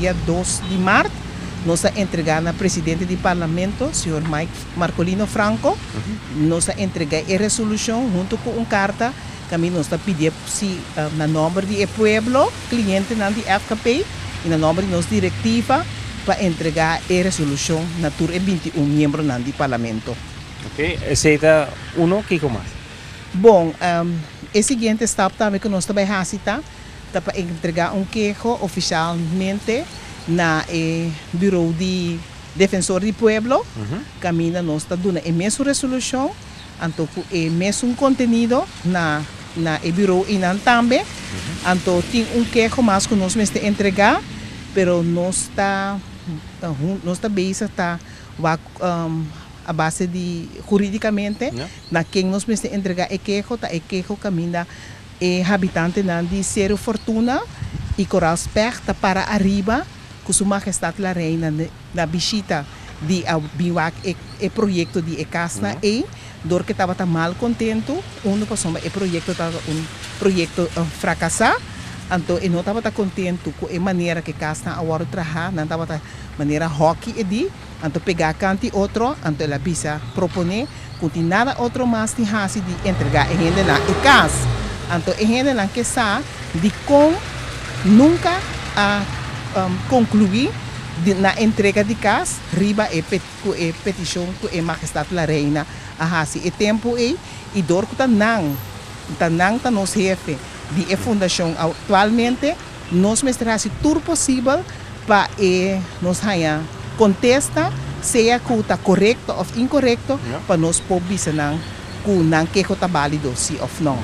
Dia 2 di mart, nos a entregá na presidente di parlamento, señor Mike Marcolino Franco. Nos a entregá e resolushon huntu ku un karta kaminda nos ta pidi si na nòmber di e pueblo, klientenan di FKP, i na nòmber di nos direktiva pa entregá e resolushon na tur e 21 miembronan di parlamento. Ok, esei ta uno, kiko mas? Bon, e siguiente stap tambe ku nos ta bai hasi ta pa entregá un keho ofishalmente na e Bureau di Defensor di Pueblo, kaminda nos ta duna e mesun resolushon, anto ku e mesun kontenido na e bureau einan tambe. Anto tin un keho mas ku nos mester entregá, pero nos ta bezig ta wak a base di hurídikamente na ken nos mester entregá e keho. Ta e keho kaminda e habitantenan di Seru Fortuna i Koraal Specht ta para ariba ku Su Mahestat La Reina na bishita di a bin wak e proyekto di e kasnan ei, dor ku tabata mal kontentu, unu pasobra e proyekto tabata un proyekto frakasá, anto e no tabata kontentu ku e manera ku e kasnan a wòrdu trahá, nan tabata manera hòki e di, anto pegá kant'i otro. Anto el a bisa proponé ku tin nada otro mas di hasi di entregá e hendenan e kas. Anto e hendenan ke sa dikon nunka a konkluí na entrega di kas riba e ku e petishon ku e Mahestat La Reina a hasi e tempu ei, i dor ku ta nan ta nos hefe di e fundashon aktualmente, nos mester hasi tur posibel pa e nos haña kontesta, sea ku ta korekto òf inkorekto, pa nos por bisa nan ku nan keho ta bálido si òf no.